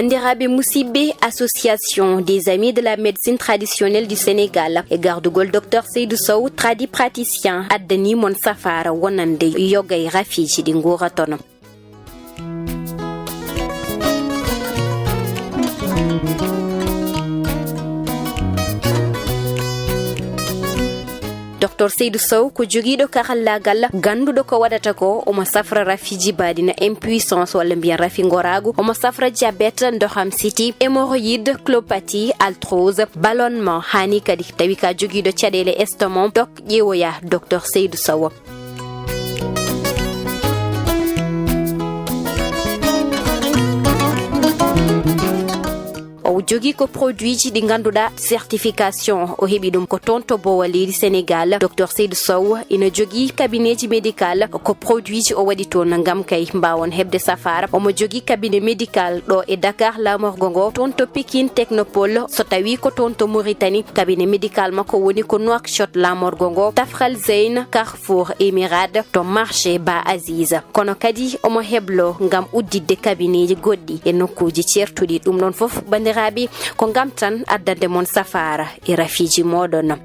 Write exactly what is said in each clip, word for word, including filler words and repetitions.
Nderaaɓe musidɓe, Association des Amis de la Médecine Traditionnelle du Sénégal e gardugol Docteur Seydou Sow, tradipraticien, addani mon safaara wonande yoga e rafiiji ɗi nguuratono. Docteur Seydou Sow ko jogiiɗo karallaagal, gannduɗo ko waɗata ko, omo safra rafi jibaaɗi na impuissance walla mbiyen rafi ngoraagu, omo safra diabète, ndoham siti, hémorroïde, colopathie, arthrose, ballonnement, hani kadi tawi ka jogiiɗo caɗeele estomac, dok ƴeewoya Docteur Seydou Sow. O jogii ko produitji ɗi ngannduɗaa certification o heɓi ɗum ko toon to Bowa leydi Sénégal. Docteur Seydou Sow ina jogii cabinet ji médical, ko produitji o waɗi toon ngam kay mbaawon heɓde safaara. Omo jogii cabinet médical ɗo e Dakar laamorgo ngo, toon to Pikine Technopole, so tawii ko toon to Mauritanie, cabinet médical makko woni ko Nouakchott laamorgo ngo, Tafral Zeyn, Carrefour Emirade, to marché Ba Aziz. Kono kadi omo heblo ngam udditde kabineeji goɗɗi e nokkuuji ceertuɗi. Ɗum ɗon fof, banndiraaɓe, ko ngam tan addande mon safaara e rafiiji mooɗon.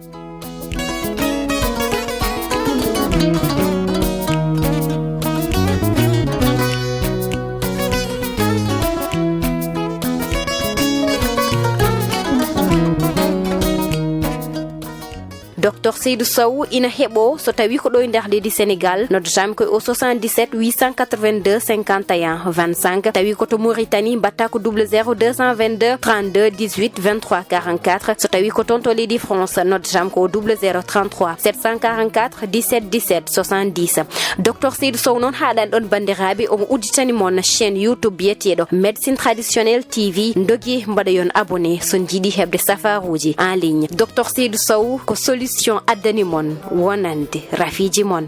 Docteur Seydou Sow ina heɓo so tawi ko ɗo e nder leydi Sénégal, noddataa mi koye o soixante-dix-sept huit cent quatre-vingt-deux cinquante et un vingt-cinq. Tawi ko to Mauritanie, mbaɗtaa ko double zéro deux cent vingt-deux trente-deux dix-huit vingt-trois quarante-quatre. So tawi ko toon to leydi France, noddataa mi ko o double zéro trente-trois sept cent quarante-quatre dix-sept dix-sept soixante-dix. Docteur Seydou Sow noon, haaɗani ɗon banndiraaɓe, omo udditani mon chaîne YouTube biyeteeɗo Médecine Traditionnelle T V. Ndogi mbaɗoyon abonné so njiɗi heɓde safaruuji en ligne. Docteur Seydou Sow ko solution addani mon wonande rafiiji mon.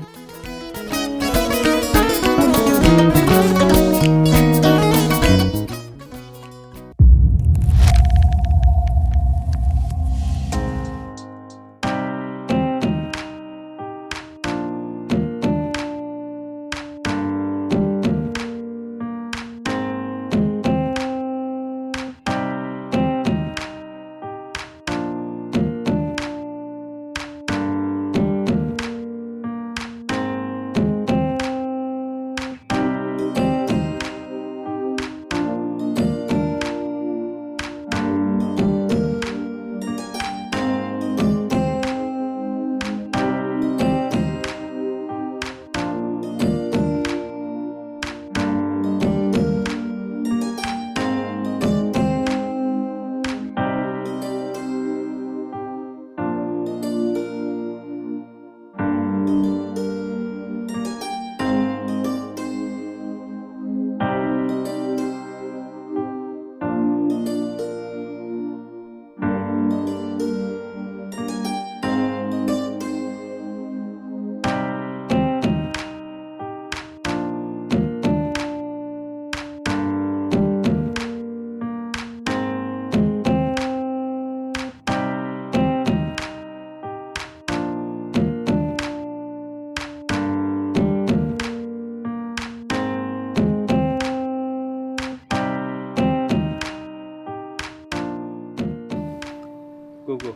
Gogo,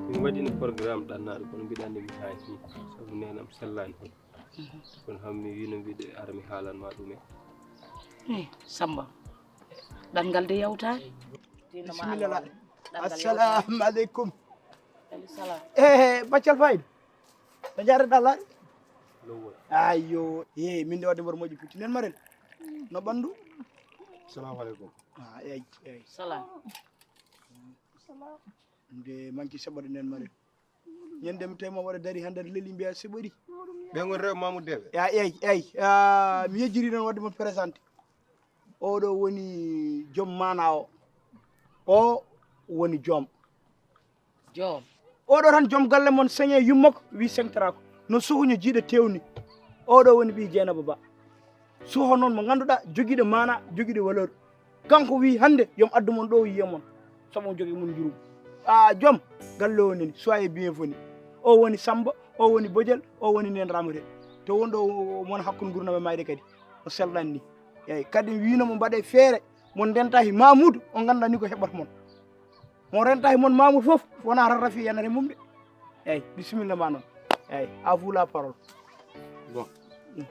min mbaɗino programme ɗannaɗo, kono mbiɗa anndi mi haani, sabu nenam sellani. Kono hammi wino mbiɗo ara mi haalan ma ɗum en. Eh, Samba, ɗanngal de yawtaani. Bisimilla. Assalamu aleykum. Aleykum salam. Eh, Baccal Fayda. Ko njaarɗaa laaɗe? Ayyo, eh, min de wadde mboɗo moƴƴi pucci. Nen Marel. No ɓanndu? Salamu aleykum. Ah, eey, eey. Salam. Nde manki seɓɓa de nen Marel. Ñande mi tawi ma waɗa dari hannde aɗa leli mbiya seɓori. Ɓe ngon rew Mamoudou Debe. Ya, eey, eey. Ah, mi yejjiri noon wadde mo présenté. Oɗo woni joom maana o. O woni joom. Joom. Oɗo tan joom galle mon seŋe yummako wi seŋtaraako. No suhuño jiiɗa tewni. Oɗo woni ɓii Jeynaba Ba. Suho noon mo ngannduɗaa jogiiɗo maana, jogiiɗo valeur. Kanko wi hannde yo mi addu mon ɗo yiya mon. Sabu on jogi mun njurum. A joom galle o neni, soyez bienvenue. O woni Samba, o woni Bojel, o woni nen Ramre. To wonɗo mon hakkunde gurnaaɓe mayde kadi. O sellan ni. Eey, kadi wino mo mbaɗe feere. Mon ndentaaki Mamoudou, on nganndaa ni ko heɓata mon. Mo rentaaki mon Mamoudou fof, wonaa rarrafi yanata e mum de. Eey, bisimilla ma noon. Eey, à vous la parole. Bon. Mm.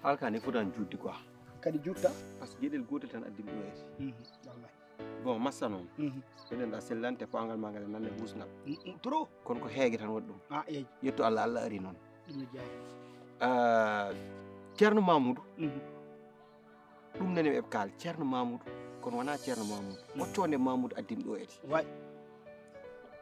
Haala ka ne fotaani juutde quoi. Kadi juutta? Parce que geɗel gootel tan addi ɗum ɗo e. Mhm, wallahi. Bon, massa noon. Mhm. Eɗen ɗa sellante paangal ma ngal e nande huusngal. Mm, mm, trop. Kono ko heege tan waɗi ɗum. Ah, eey. Yetto Allah, Allah ari noon. Ɗum ne jeyaa. Ah, Ceerno Mamoudou. Mhm. Ɗum nani ɓe kaal Ceerno Mamoudou, kono wonaa Ceerno Mamoudou. Mm. Ɓoccoonde Mamoudou addimi ɗo eti. Way.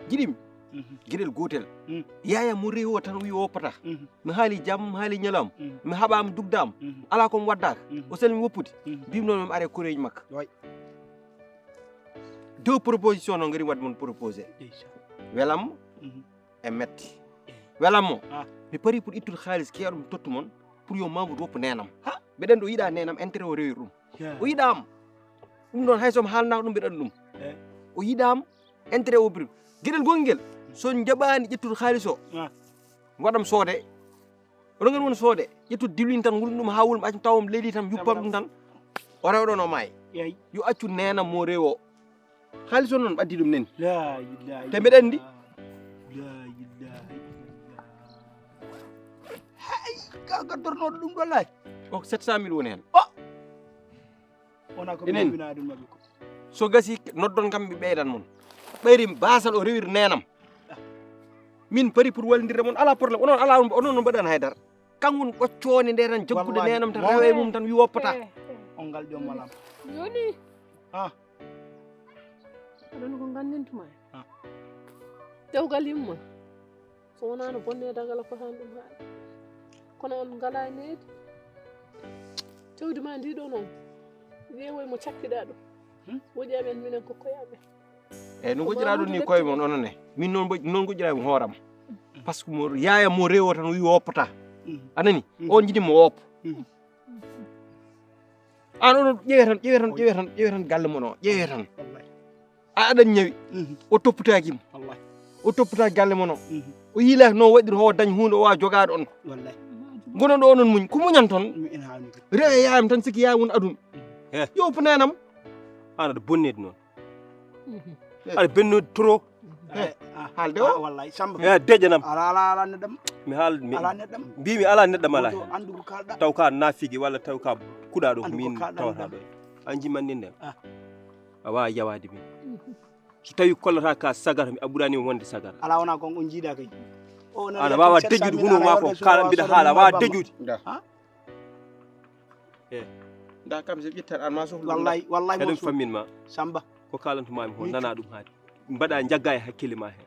Jiɗimi. Mhm. Geɗel gootel. Mm. Yaya mo rewi o tan o wi o woppata. Mhm. Mi haali jam, mi haali ñalam. Mhm. Mi haɓaama, dugdaama. Mhm. Alaa ko mi waddaaka. Mhm. O salmi woppude. Mhm. Mbimi noon mi are koreeji makka. Way. Deux propositions noon ngari wadde mon proposé. Ndeysaan. Welammo. Mhm. E metti. Eh. Welammo. Ah. Mi pari pour ittude haalis keewɗo mi tottu mon pour yo Mamoudou woppu neenam. Ha? Mbeɗen ɗo yiɗa neenam intérêt o rewir ɗum. Ya. O yiɗaam. Ɗum ɗon hay so mi haalnaako ɗum mbeɗa anndi ɗum. Eh. O yiɗaam intérêt o biri. Geɗel gongel so njaɓaani ƴettude haalis o. Ah. Waɗam soode. Oɗon ngari won soode. Ƴettude diwlin tan wulum ɗum haa wulum accu tawam leydi tan yuppan ɗum tan. O rewa ɗon o maayi. Yeey. Yo accu neenam mo rewo. Haalis o noon ɓaddi ɗum nani. La ilaha illallah. Te mbeɗa anndi. La ilaha illallah. Hay, ka gaddotonooɗo ɗum ɗo laay. O sept cent mille woni heen. O! Wona ko enen. Ɓe wina ɗum maɓɓe ko. So gasi noddon kam mi ɓeydan mon. Ɓeyri basal o rewir neenam. Min pari pour wallindirde mon, alaa problème. Onon alaa, onon no mbaɗan haydara. Kanko woni ɓoccoonde nde tan, jaggude neenam tan, rewa e mum tan, wi woppata. Eh, eh. On ngal joom malam. Joni. Ah. Aɗa anndi ko nganndintuma en? Ah. Dewgal yumma. So wonaa no bonne dagala fotaani ɗum haade. Kono on ngalaa needi. Tewdi ma ndi ɗo noon. Weewoy mo cakkiɗaa ɗum. Hmm? Woƴi amen minen ko koye amen. Eyi, no ngoƴƴiraa ɗum ni koye mon onon ne. Min noon mbo-, noon ngoƴƴiraa mi hooram. Par ce que mo yaaya mo rewo tan wi woppata. Mhm. A nani? Mhm. On jiɗi mo woppa. Mhm. An onon ƴeewe tan, ƴeewe tan, ƴeewe tan, ƴeewe tan galle mon o. Ƴeewe tan. Wallahi. A aɗan ñawi. Mhm. O toppataaki mo. Wallahi. O toppataaki galle mon o. Mhm. O yiilaaki no waɗir ho dañ huunde o waa jogaade on. Wallahi. Ngonon ɗo onon muñ. Ko muñan ton. Mi ina haani ko. Rewe yaayam tan sikki yaayam won aduna. He. Yo woppu neenam. An aɗa bonneede noon. Mhm. Aɗa bonnoode trop. Eh, ah, haalde o? Ah, wallahi, Samba. Eh, deƴƴanam. Ala, ala, ala, neɗɗam. Mi haal, mi, ala, neɗɗam. Mbimi ala neɗɗam ala. Woto andu ko kalɗa. Taw ka naafigi walla taw ka kuɗaɗo ko min tawata ɗo. An jiman nin den. Ah. A waawa yawaade min. So tawi kollata ka sagara, mi a ɓurani wonde sagara. Ala wona kon on jiida kay. O, ana waawa deƴƴude huno ma fof, kala mbiɗa haala, a waawa deƴƴude. Ha? Eh. Nda kam so ƴettan an ma sohlu ɗum. Wallahi, wallahi. Eɗen fammin ma. Samba. Ko kalantuma mi ho nana ɗum haade. Mbaɗa jagga e hakkille ma he.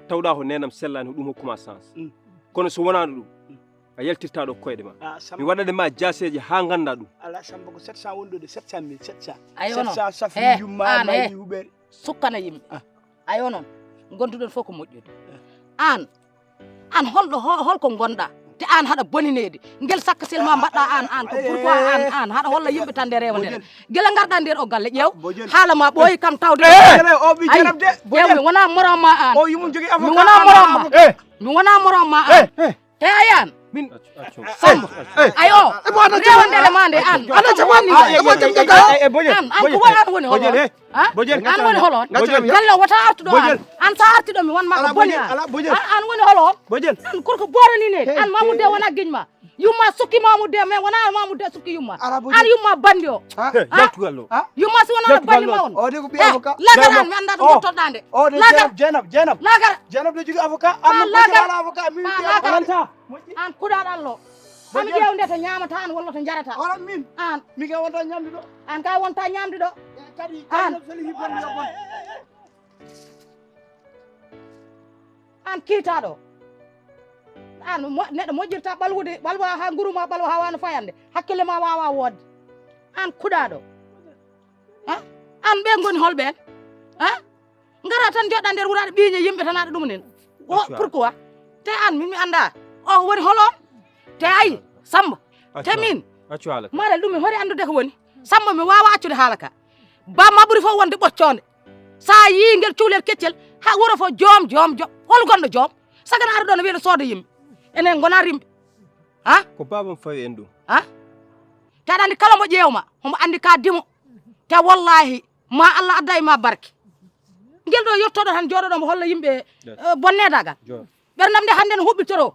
Tawɗa ho nenam sellani ho ɗum hokkuma sens. Mm. Kono so wonano ɗum, a yaltirta ɗo koyɗe ma. Ah, Samba. Mi waɗade ma jaaseeje ha ganda ɗum. Ala Samba ko sept cent wonɗo de, sept cent mille, sept cent. Ayo non. Sept cent safi yumma ma huɓere. Sukkana yimɓe. Ah. Ayo non, gonduɗon fof ko moƴƴude. An, an holɗo, hol-, holko gonɗa? Te an haɗa bonineede. Ngel sakkasel ma mbaɗɗa an, an ko pourquoi an, an haɗa holla yimɓe tan nde rewandere. Gila ngarɗa nder o galle, ƴeew. Haala ma ɓooyi kam tawde. Ay, ƴeew, mi wona morom ma an. Mi wona morom ma. Mi wona morom ma an. Te a yahan. Min. Samba. Ayo. Rewandere ma nde an. An, an ko woni an woni holo on? Galle o wota artuɗo an. An sa artuɗo mi won ma ko boni an. An, an woni holo on? An kurko borani ne. An Mamoudou De wona giñ ma. Yumma sukki Mamoudou De, mais wona Mamoudou De sukki yumma. An yumma bandi o. Yumma si wona bandi ma on. Lagar an mi annda to gottoɗa nde. Lagar. Jenab, Jenab. Lagar. Jenab ne jogi avocat. An lagar. An kuɗaɗo Allah. Ami ƴeew nde to ñaamata an walla to jarata. Wala min. An. Mi kay wonta ñamde ɗo. An kay wonta ñamde ɗo. Kadi an. Kadi seli hibon yo bon. An kiitaɗo. An mo-, neɗɗo moƴƴirta ɓalwude, ɓalwa ha nguru ma, ɓalwa ha wano fayande. Hakkille ma wawa wodde. An kuɗaɗo. Ha? An ɓe ngoni holɓe en? Ha? Ngara tan joɗɗa nder wuraɗo ɓiñe yimɓe tan aɗa ɗum nen. O, pourquoi? Te an min mi anda. O woni holo on? Te ayi, Samba. Te min. Accu haala ka. Maɗa ɗum mi hori andude ko woni. Samba mi wawa accude haala ka. Ba ma ɓuri fof wonde ɓoccoonde. Sa yii ngel cuulel keccel, ha wuro fof joom, joom, joom. Hol gonɗo joom? Sagana aɗa ɗon wiɗo sooda yimɓe. Enen gona rimɓe. Ha? Ko babam fawi en ɗum. Ha? Te aɗa andi kala mo ƴeewma, homo andi ka dimo. Ya wallahi, ma Allah adda e ma barke. Ngel ɗo yottoɗo tan jooɗoɗo mo holla yimɓe, eh, bonnedagal. Ɓernam nde hannde no huɓɓitoro.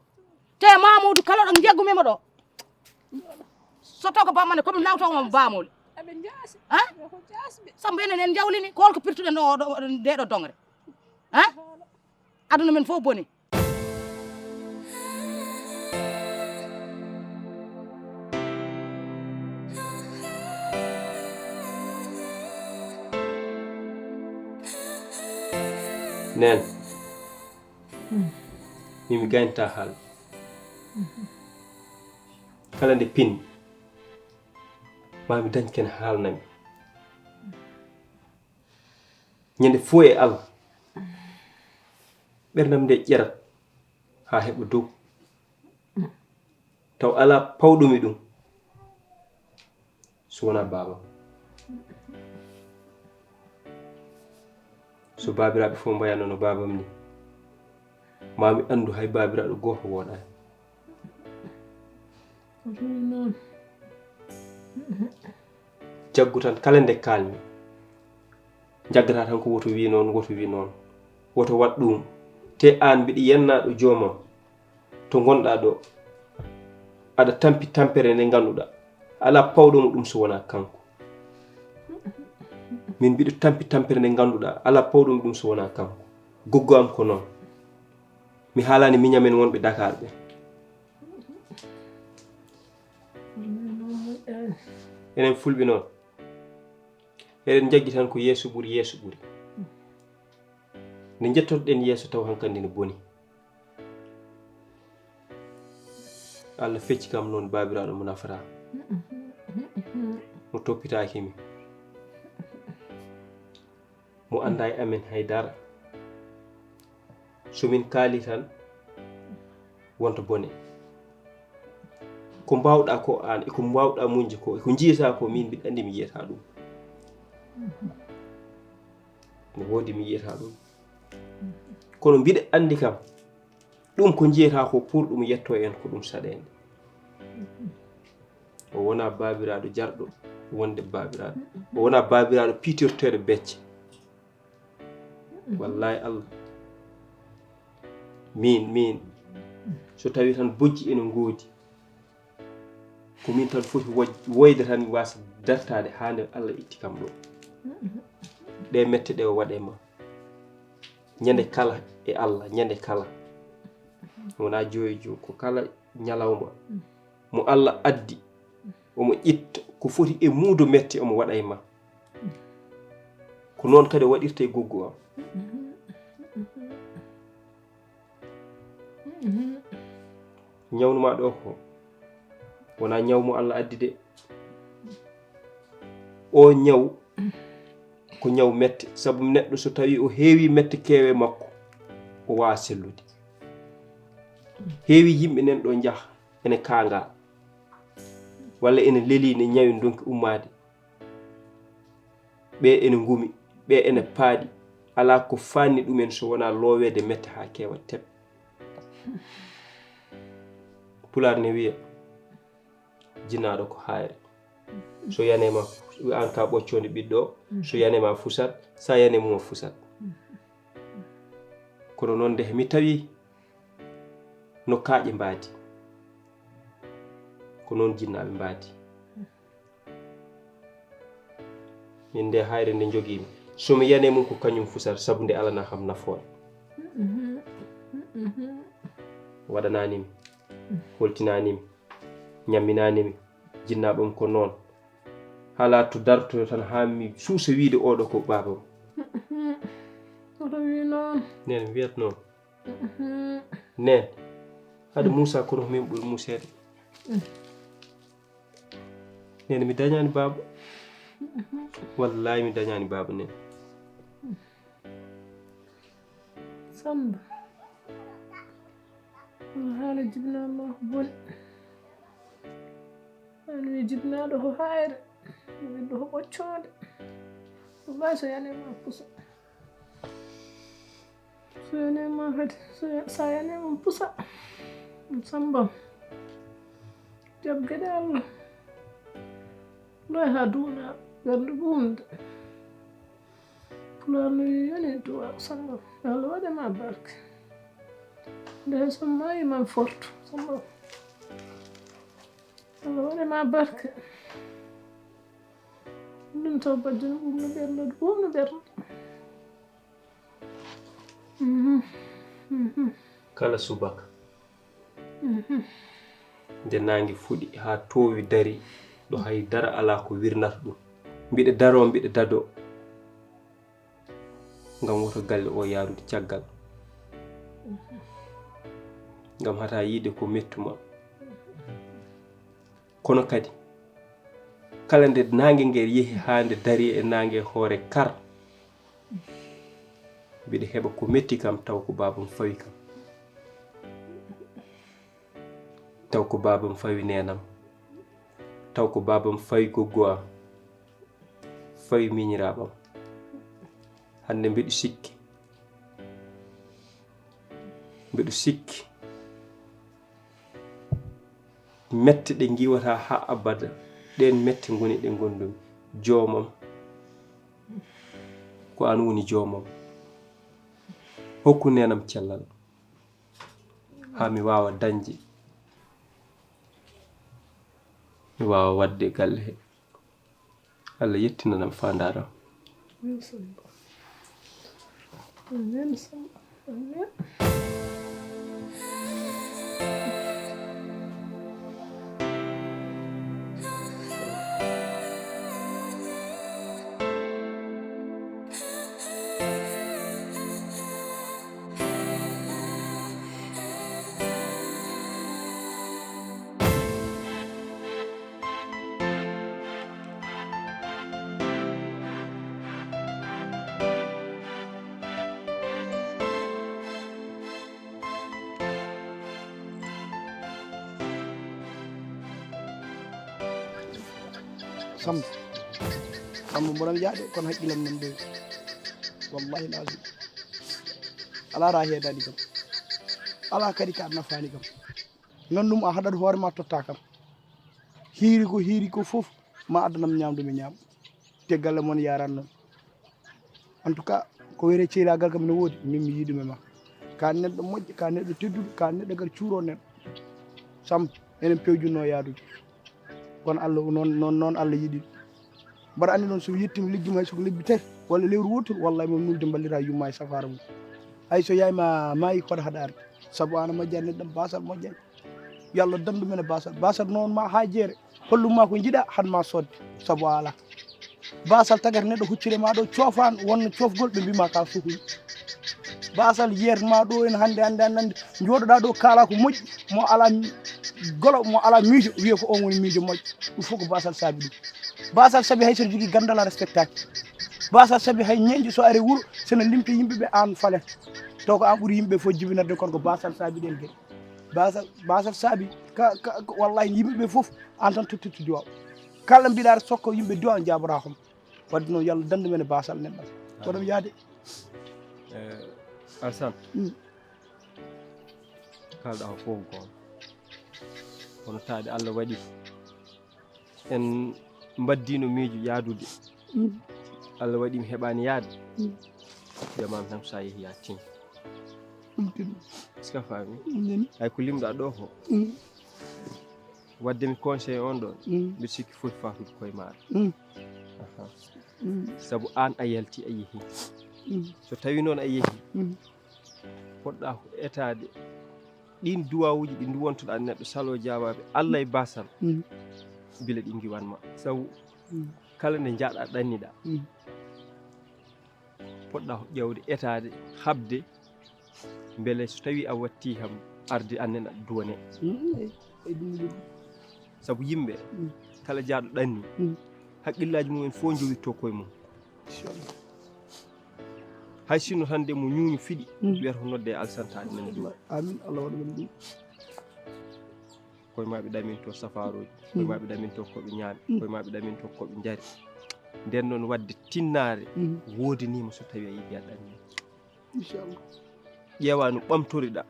Te Mamoudou kala ɗo jeggumi mo ɗo. So taw ko bamma ne, ko ɗum nawtawo mo bamole. Aɓe jaasi. Ha? Yo ko jaasɓe. Sambo enen en jawlini, ko holko pirtuɗen ɗo, ɗo, ɗo, nde ɗo dongre? Ha? Aduna men fof boni. Neen, min mi gaynta haal. Kala nde pinmi, ma mi dañ ken haalnami. Ñande fof e Allah, ɓernam nde ƴerat haa heɓa dow. Taw alaa pawɗumi ɗum so wonaa baabam. So baabiraaɓe fof mbayatno no baabam ni, ma mi anndu hay baabiraaɗo gooto wooɗaani. Ko ɗum noon. Jaggu tan kala nde kaalmi. Jaggata tan ko woto wi noon, woto wi noon. Woto waɗ ɗum. Te aan mbiɗa yennaaɗo joomam. To ngonɗaa ɗo, aɗa tampi tampere nde ngannduɗaa. Alaa pawɗo mo ɗum so wonaa kanko. Min mbiɗo tampi tampere nde ngannduɗaa. Alaa pawɗo mo ɗum so wonaa kanko. Goggo am ko noon. Mi haalaani miñam en wonɓe Dakar ɓe. Enen fulɓe noon, eɗen njaggi tan ko yeeso ɓuri, yeeso ɓuri. Nde njettotoɗen yeeso taw hankandi ne boni. Allah fecci kam noon baabiraaɗo mo nafataa. Mo toppitaaki mi. Mo anndaa e amen hay dara. So min kaali tan, wonta bone. Ko mbaawɗaa ko aan, e ko mbaawɗaa muñde ko, e ko njiyataa ko, min mbiɗa anndi mi yiyataa ɗum. No woodi mi yiyataa ɗum. Kono mbiɗa anndi kam, ɗum ko njiyataa ko pour ɗum yetto en ko ɗum saɗeende. O wonaa baabiraaɗo jarɗo wonde baabiraaɗo. O wonaa baabiraaɗo piitirteeɗo becce. Wallahi Allah. Min, min. So tawi tan bojji ene ngoodi. Ko min tan foti woj-, woyde tan wasa dartaade haa nde Allah itti kam ɗo. Ɗe mette ɗe o waɗe ma. Ñande kala e Allah, ñande kala. Wona joyi jo, ko kala ñalawma. Mo Allah addi, omo itta ko foti e muudo mette omo waɗa e ma. Ko noon kadi o waɗirta e goggo am. Ñawnuma ɗo ko wona ñaw mo Allah addi de. O ñaw ko ñaw mette, sabu neɗɗo so tawi o heewi mette keewe makko, o wawa sellude. Heewi yimɓe nen ɗo njaha ene kaanga, walla ene leli ne ñawi donki ummaade. Ɓe ene ngumi, ɓe ene paaɗi, alaa ko faanni ɗumen so wonaa looweede mette haa keewa tep. Pulaar ne wiya, jinnaaɗo ko haayre. So yanema, an ka ɓoccoonde ɓiɗɗo, so yanema fusat, sa yanema fusat. Kono noon nde mi tawi no kaaƴe mbaadi, ko noon jinnaaɓe mbaadi. Min nde haayre nde njogiimi. So mi yane mum ko kañum fusata, sabu nde alana kam nafoore. Waɗanaani mi, holtinaani mi, ñamminaani mi, jinnaaɓe am ko noon. Hala to dartoyo tan haa mi suusa wiide oɗo ko baaba mum. Oto wi noon. Neen mi wiyat noon. Neen, haɗa Muusa kono ko min ɓuri muuseede. Neen mi dañaani baaba. Wallahi mi dañaani baaba neen. Samba. Kono haala jibinaa ma ko boni. An wi jibinaaɗo ko haayre. Ɓiɗɗo ko ɓoccoonde. Wallahi so yani ma pusa. So yanema kadi, so ya-, sa yanema pusa. Samba. Jab geɗe Allah. Ɗo e ha duuna. Gandu ɓumde. Pulaar no wiyi yoni duwa, Samba. Yo Allah waɗe ma barke. Nde so maayi man fortu, Samba. Allah waɗe ma barke. Ɗum taw bajjo no ɓumno ɓernde, ɗo ɓumno ɓernde. Mhm. Mhm. Kala subaka, nde naange fuɗi haa toowi dari, ɗo hay dara alaa ko wirnata ɗum. Mbiɗa daroo, mbiɗa dadoo, ngam woto galle o yaarude caggal. Ngam hata yiide ko mettuma. Kono kadi, kala nde naange nge yehi haa nde dari e naange hoore kar, mbiɗa heɓa ko metti kam, taw ko baabam fawi kam. Taw ko baabam fawi neenam. Taw ko baabam fawi goggo am. Fawi miñiraaɓam. Hannde mbiɗo sikki. Mbiɗo sikki. Mette ɗe ngiwata haa abada, ɗeen mette ngoni ɗe ngondumi. Joomam, ko aan woni joomam. Hokku neenam cellal, haa mi waawa dañde, mi waawa waɗde galle he. Allah yettinanam faandaare am. Amin, Samba. Amin, Samba. Amin. Samba, Samba, mboɗo mi yaade kono haqqillam nan ɗo. Wallahi lazim, alaa ra heedani kam, alaa kadi ka nafani kam. Ngandum a haɗat hoore ma totta kam. Hiiri ko hiiri ko fof ma addanam ñamdu mi ñaam. Te galle mon yaran noon. En tout cas, ko wiyetee ceylaagal kam ne woodi, min mi yiɗi ɗum e ma. Ka neɗɗo moƴƴo, ka neɗɗo tedduɗo, ka neɗɗo kadi cuuro neɗɗo. Samba, enen pewjunno yaadude. Kono Allah noon, noon, noon Allah yiɗi. Mbaɗa anndi noon, so mi yettiima liggima hay so ko lebbi tati walla lewru wootoru, wallahi mo nulde mballira yumma e safaara mum. Hay so yaay ma maayi, koɗa haɗa arde. Sabu aan a majjani neɗɗo, baasal moƴƴani. Yo Allah dandu men e baasal. Baasal noon ma haa jeere. Hollum ma ko njiɗa, han ma sodde. Sabu a alaa. Baasal tagata neɗɗo huccire ma ɗo, coofaan wonno coofgol, ɓe mbima ka suhuy. Baasal yeet ma ɗo en hannde, hannde, hannde, hannde. Njooɗoɗa ɗo kaala ko moƴƴi, mo alaa golo, mo alaa miijo, wiya ko on woni miijo moƴƴo. Ɗum fof ko baasal saabi ɗum. Baasal saabi hay so aɗa jogii ganndal a respectaaki. Baasal saabi hay ñeeñjo so ari wuro, so na limta yimɓe ɓe aan falen. Taw ko aan ɓuri yimɓe fof jibinorde, kono ko baasal saabi ɗen geɗe. Baasal, baasal saabi ka, ka, ka, wallahi yimɓe ɓe fof aan tan tottirta duwaaw. Kala mbiɗa aɗa sokka yimɓe duwaaw jaabora hom. Wadde noon yo Allah dandu men e baasal neɗɗo. Koɗo mi yaade. Alsan, kalɗa ko fof goon. Kono taade Allah waɗi en mbaddino miijo yaadude. Allah waɗi mi heɓaani yaade. Jamam tan so a yehi a tin. Est-ce que a faami? Hay ko limɗa ɗo ko. Wadde mi conseil on ɗon, mbiɗa sikki foti fatude koye maaɗa. Aha. Sabu aan a yalti a yehi. So tawi noon a yehi, poɗɗa ko etaade ɗin duwawuji ɗi nduwontoɗa neɗɗo salo jawaɓe Allah e basal, bila ɗi ngiwanma. Sabu kala nde njaɗa ɗanniɗa, poɗɗa ko ƴewde etaade, haɓde, mbele so tawi a watti kam arde annen aɗa duwane. Sabu yimɓe kala jaaɗo ɗanni, haqqillaji mumen fof jowitto koye mum. Hay sinno tan nde mo ñuuñu fiɗi, wiyata ko nodde e alsanta aɗa nani duwa. Amin, Allah waɗa men ɗum. Koye maɓe ɗaminto safaroji, koye maɓe ɗaminto koɓe ñaami, koye maɓe ɗaminto koɓe jari. Nden noon wadde tinnaare woodaniima so tawi a yiɗi a ɗanni. Inchallah. Ƴeewa no ɓamtoriɗa,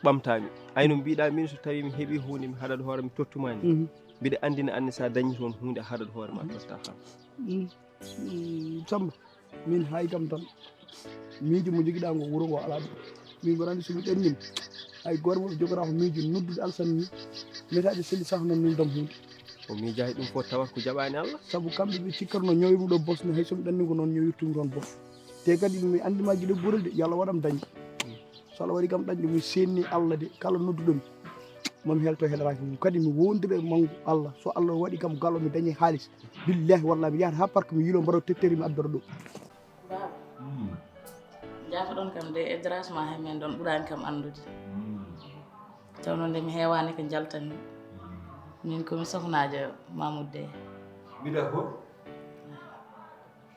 ɓamtami. Ayno mbiɗa min so tawi mi heɓi hunde mi haɗat hoore mi tottumani. Mbiɗa andina anne sa dañi toon hunde a haɗat hoore ma totta kam. Mm, Samba, min hay kam tan. Miijo mo jogiɗaa ngo, wuro ngo alaa ɗum. Min mbaɗa anndi so mi ɗannima, hay gooto mo jogoraa ko miijo noddude Alsan ni, metaaji selli sah noon min dam huunde. O miijaaki ɗum fof tawat ko jaɓaani Allah. Sabu kamɓe ɓe cikkatno ñawi ɗum ɗo bos ne, hay so mi ɗanni ko noon ñawirtumi toon bos. Te kadi mi anndi ma giɗo gorel de, yo Allah waɗam dañde. So Allah waɗi kam dañde, mi seenni Allah de, kala nodduɗo mi, mami helto helaraaki mum. Kadi mi wondira e manngu Allah, so Allah waɗi kam galo mi dañi haalis, billahi wallahi mi yahata haa park mi yilo mbaɗo tetteri mi addora ɗum. Baaba, njaafoɗon kam de e drasma he men ɗon ɓuraani kam anndude. Taw noon de mi heewaani ko njaltanmi. Min ko mi sohnaajo Mamoudou de. Mbiɗa ko?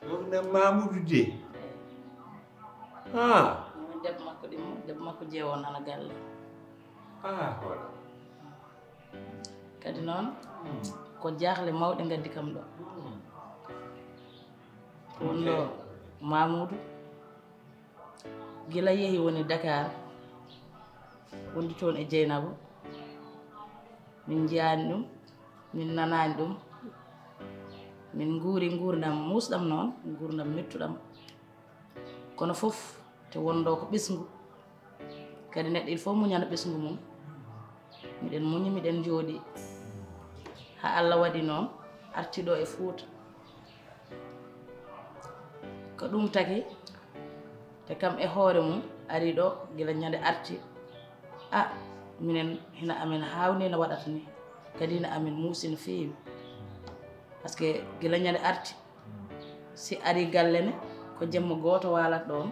Sohna Mamoudou de? Ah. Min debbo makko ɗimmo, debbo makko jeewo nana galle. Ah, hola. Kadi noon, ko jaaxle mawɗe ngaddi kam ɗo. Ko wonno Mamoudou, gila yehi woni Dakar, wondi toon e Jeynabo. Min njiyaani ɗum, min nanaani ɗum. Min nguuri nguurndam muusɗam noon, nguurndam mettuɗam. Kono fof te wonɗo ko ɓesngu. Kadi neɗɗo il faut muñana ɓesngu mum. Miɗen muñi, miɗen njooɗi. Haa Allah waɗi noon, arti ɗo e Fuuta. Ko ɗum taki, te kam e hoore mum ari ɗo gila ñande arti. A, minen hina amen haawnii no waɗata ni. Kadi hina amen muusi no feewi. Parce que gila ñande arti, si ari galle ne, ko jemma gooto waalat ɗoon,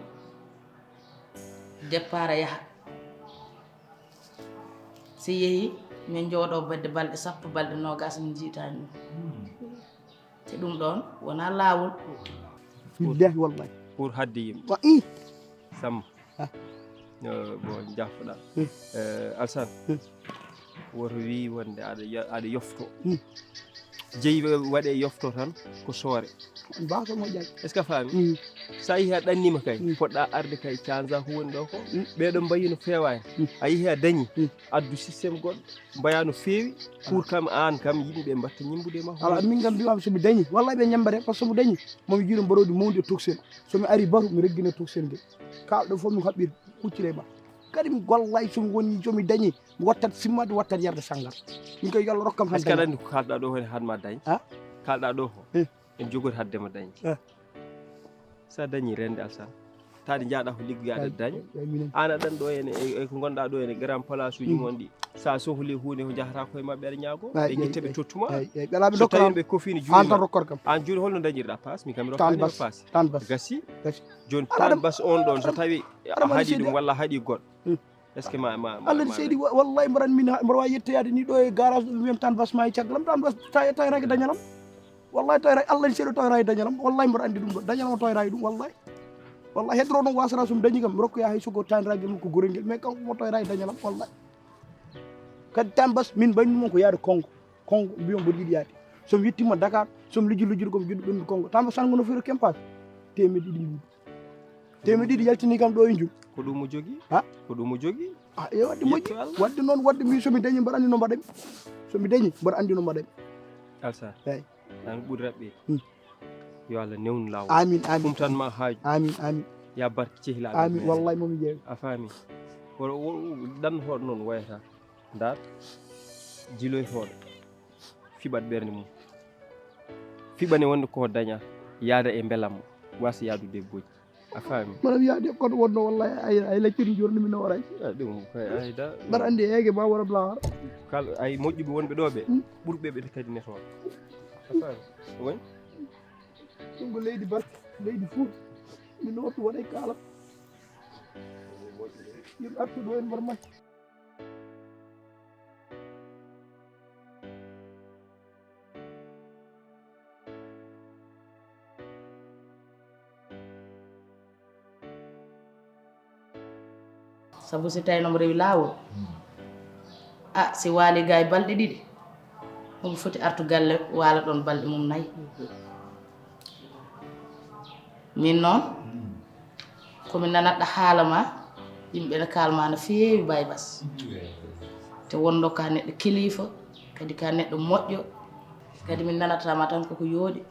départ yaha. Si yehi, min njooɗo bedde balɗe sappo, balɗe noogaas, min njiitaani ɗum. Te ɗum ɗoon wonaa laawol. Billahi wallahi. Pour hadde yimɓe. Wa i. Samma. Ah. Yo, bon, jaafoɗaa. Hmm. Eh, Alsan. Hmm. Woto wii wonde aɗa yo-, aɗa yofto. Hmm. Jeyi wa-, waɗe yofto tan ko soore. Mbaaso moƴƴaani. Est-ce que a faami? Hmm. So a yehii a ɗanniima kay, hmm, poɗɗa arde kay canza ko woni ɗo ko. Hmm. Ɓeeɗo mbayi no feewaani. Hmm. A yehii a dañi, hmm, addu système goɗɗo, mbaya no feewi, pour kam aan kam yimɓe mbatta ñimmbude e ma. Ala, min kam mbiyaam so mi dañi, wallay ɓe ñemmbete, par ce que so mi dañi, momi jiiɗo mbaroodi mawndi e toxel. So mi ari batu, mi reggina toxel ngel. Kaalɗo fof mi haɓɓir, huccire ma. Kadi mi gollay so mi woni, so mi dañi, mi wattat simmaade, wattat yarde sanngar. Min koy yo Allah rokkam tan. Est-ce que aɗa dañal. Anndi ko kaalɗa ɗo hon haɗ ma dañ? Ha? Kaalɗa ɗo ko. Eh. En jogori haɗde ma dañde. Eh. Sa dañi rende Alsan. Taade jaaɗa ko liggoyaade. Ay, dañ. Ay, ay, minen. Aan aɗan ɗo ene, e, e ko ngonɗa ɗo ene, grand place uji, mm, mon ɗi. Sa sohli huunde ko njahata koye maɓɓe aɗa ñaago. Ay, ɓe ay, ngitta ɓe ay, tottu ma. Ay, ay, ɓe alaa ɓe so tawi dokkata. Ɓe kofini juuɗe maɓɓe. An tan rokkor kam. Aan jooni holno dañirɗa paas? Min kam mi rokkaani paas. Tan bas. Tan bas. Gasi. Gasi. Jooni tan bas on ɗon so tawi a haɗi ɗum walla a haɗi goɗɗo. Hmm. Est-ce que ma, ma, ma, Allah ne seedi, wa-, wallahi mbaɗan min ha-, mbaɗa waawi yettoyaade ni ɗo e garage ɗo, mi wiyam tan bas ma e caggal am, tan bas ta-, tawraaki dañal am. Wallahi tawra-, Allah ne seedi tawraaki dañal am. Wallahi mbaɗa anndi ɗum ɗo. Dañal am tawraaki ɗum, wallahi. Wallahi heddoro noon wasata so mi dañi kam, mi rokkoya hay sogo tan ragel ko gorel ngel, mais kanko mo tawraaki dañal am, wallahi. Kadi tan bas min mbayni ɗum ko yaade Kongo. Kongo mbiyon mboɗo yiɗi yaade. So mi yettima Dakar, so mi lijji lijjude ko mi juɗɗo ɓendu Kongo. Tan bas tan ngono firo kempas. Teemedde ɗiɗi mbuuɗu. Teemedde ɗiɗi yaltini kam ɗo e jum. Ko ɗum o jogii? Ha? Ko ɗum o jogii? Ah, e waɗde moƴƴi. Yetto Allah. Waɗde noon, waɗde min so mi dañi mbaɗa anndi no mbaɗa mi. So mi dañi mbaɗa anndi no mbaɗa mi. Alsa. Eeyi. Tan ɓuri raɓɓe. Hmm. Yo Allah newnu laawol. Amin, amin. Humtan ma haaju. Amin, amin. Ya barke cehilaaɓe. Amin, wallahi momi jeewi. A faami. Wala, wala, ɗan hoɗo noon wayata. Ndaar, jiloytooɗo. Fiɓat ɓernde mum. Fiɓane wonde ko daña, yaada e mbelamma, wasa yaadude e bojji. A faami? Mbaɗa wiya de kono wonno wallahi ay, ay lacciri jorni mi nawara. Ah, ɗum kay ay da. Mbaɗa anndi eege ma wara blawar. Kal-, ay moƴƴuɓe wonɓe ɗo ɓe, hmm, ɓurɓe ɓe kadi netooɓe. A faami? Woni? Ɗum ko leydi barke, leydi Fuuta. Mi noottu waɗa e kaalam. Yimɓe artuɓe ɗo en mbar majji. Sabu si tawi nomo rewi laawol, a, si waali ga e balɗe ɗiɗi, omo foti artu galle waala ɗon balɗe mum nayi. Min noon, ko mi nanatɗo haala ma, yimɓe ne kaalma no feewi Baye Bass. Te wonno ka neɗɗo kilifa, kadi ka neɗɗo moƴƴo, kadi min nanatama tan koko yooɗi.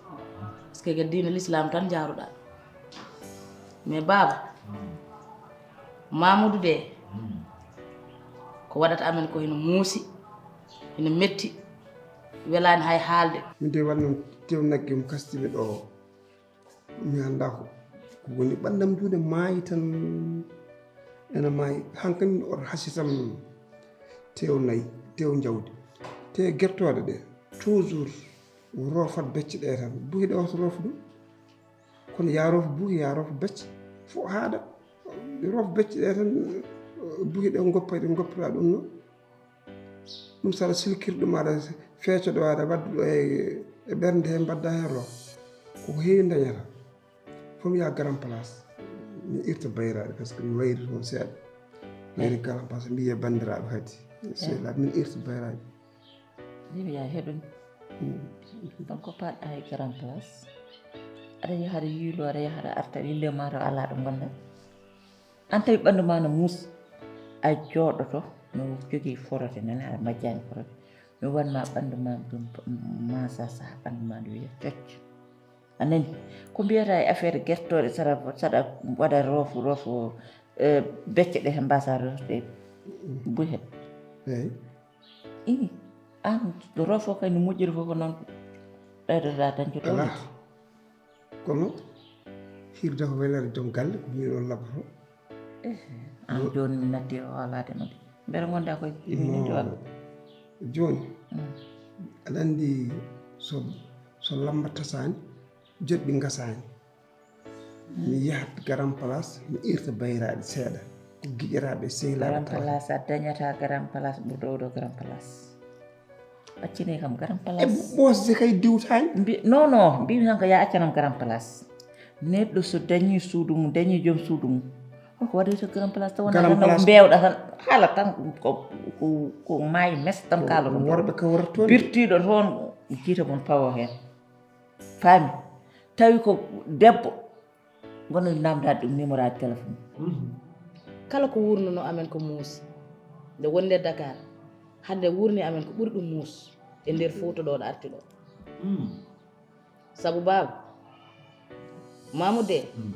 Parce que ko diina l'islam tan jaaruɗaa. Mais baaba, Mamoudou de, ko waɗata amen ko hino muusi, hino metti, welaani hay haalde. Min de waɗ noon tew nagge mo kastiimi ɗo o. Mi anndaa ko, ko woni ɓanndam juuɗe maayi tan, ena maayi. Hankandi oto hasi tan tew nayi, tew jawdi. Te gertooɗe ɗe, toujours roofat becce ɗe tan. Buhi ɗe oto roof ɗum. Kono yaa roof buhi, yaa roof becce. Fof haaɗa. Roof becce ɗe tan, buhi ɗe ngoppa, ɗe ngoppata ɗum noon. Ɗum so aɗa silkiri ɗum, aɗa feeca ɗo, aɗa wadda ɗo e, e ɓernde he, mbadda heen roof. Ko ko heewi dañata. Fof mi yaha Grand Place. Mi irta bayraaɓe, parce que mi wayri toon seeɗa. Mi wayri Grand Place, mi wiya banndiraaɓe kadi. Sehilaaɓe, min irta bayraaɓe. Min mi yaha heɗum. Mm. Ɗon ko paɗɗa e Grand Place. Aɗa yaha aɗa yiilo, aɗa yaha aɗa arta, ille ma to alaa ɗo ngonɗa. An tawi ɓanndu ma no muus, a jooɗoto, no jogii forote nana, aɗa majjaani forote. Mi wanma ɓanndu ma ɗum, ma sa saha ɓanndu ma ndu wiya cocc. A nani? Ko mbiyata e affaire gertooɗe, saɗa, saɗa waɗa roofu, roofu, eh, becce ɗe he mbasa roofude buy he. Eyi. Ii, an, ɗo roofu kay no moƴƴiri fof ko noon ɓeydoɗa dañde ɗo. Alaa. Kono hirde ko welere joom galle, ko miɗo laboto. Eh, an jooni mi natti e hoolaade ma de. Mbele ngonɗa koye ɗimininde walla? Jooni, mm, aɗa anndi so, so lamba tasaani, joɗɗi ngasaani. Mi yahat Grand Place, mi irta bayraaɓe seeɗa. Ko giƴiraaɓe e sehilaaɓe. Grand Place, a dañata Grand Place ɓurɗo oɗo Grand Place. Accine kam Grand Place. E ɓosde kay diwtaani. Mbi-, non, non, mbimi tan ko ya accanam Grand Place. Neɗɗo so dañi suudu mum, dañi joom suudu mum. Ko waɗi to Grand Place taw wona tan mbewɗa tan. Haala tan ko, ko, ko maayi mes tan kaaloto. Worɓe kawrata toon. Birtiiɗo toon, jiita mon pawo heen. Faami? Tawi ko debbo. Ngono namdaade ɗum numéro aji téléphone. Mhm. Kala ko wurnunoo amen ko muusi. Nde wonde Dakar, hannde wurni amen ko ɓuri ɗum muus e nder Fuuta ɗo ɗo arti ɗo. Mm. Sabu baaba, Mamoudou de, mm,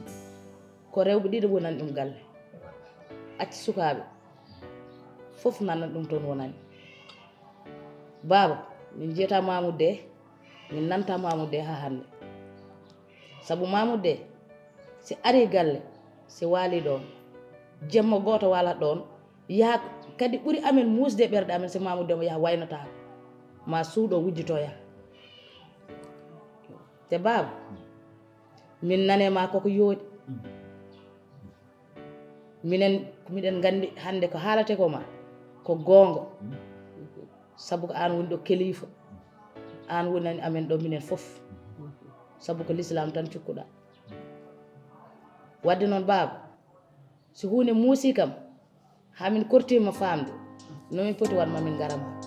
ko rewɓe ɗiɗo wonani ɗum galle. Acci sukaaɓe, fof nanna ɗum toon wonani. Baaba, min njiyata Mamoudou de, min nanta Mamoudou de haa hannde. Sabu Mamoudou de, si ari galle, si waali ɗoon, jemma gooto waala ɗoon, yaha kadi ɓuri amen muusde e ɓerɗe amen, si Mamoudou de mo yaha waynotaako. Ma suuɗo wujjito yaha. Te baaba, min nane ma koko yooɗi. Minen, miɗen nganndi hannde ko haalate ko ma, ko goonga. Sabu ko aan woni ɗo keliifa. Aan wonani amen ɗo minen fof. Sabu ko lislaam tan cukkuɗaa. Wadde noon baaba, so huunde muusii kam, haa min kortii ma faamde, no min poti waɗ ma min ngara ma.